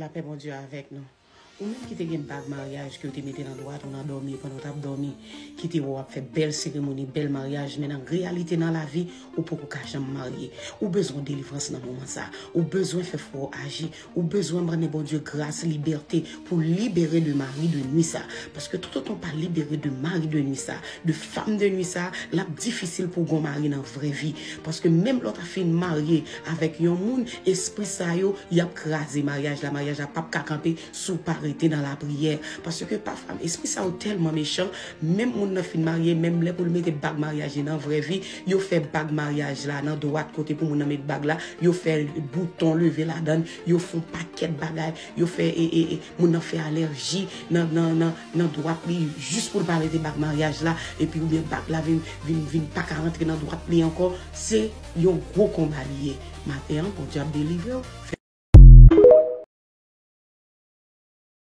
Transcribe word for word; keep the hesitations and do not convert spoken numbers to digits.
Lapè Bondye avèk nou. Ou menm ki te gen bag maryaj ke w te mete nan dwat ou nan dòmi pandan w t ap dòmi, ki te wè w ap fè bèl seremoni, bèl maryaj, men nan reyalite nan lavi, ou poko ka janm marye. Ou bezwen delivrans nan moman sa. Ou bezwen fè frè w aji. Ou bezwen mande Bondye gras, libète pou libere de mari de nwi sa. Paske toutotan w pa libere de mari de nwi sa, de fam de nwi sa, l ap difisil pou w gon mari nan vrè vi. Paske menm lè w ta fin marye avèk yon moun, espri sa yo, y ap kraze maryaj la. Maryaj la p ap ka kanpe si w pa rete nan lapriyè. Paske pafwa, espri sa yo tèlman mechan, menm moun nan fin marye, menm lè pou l mete bag maryaj li nan vrè vi, yo fè bag maryaj la nan dwat kote pou moun nan met bag la, yo fè bouton leve ladan l, yo fè yon pakèt bagay, yo fè e, e, e, moun nan fè alèji nan, nan, nan, nan dwat li jis pou l pa mete bag maryaj la, epi oubyen bag la vin, vin, vin pa ka rantre nan dwat li ankò. Se yon gwo konba li ye. Maten an, Bondye ap delivre w.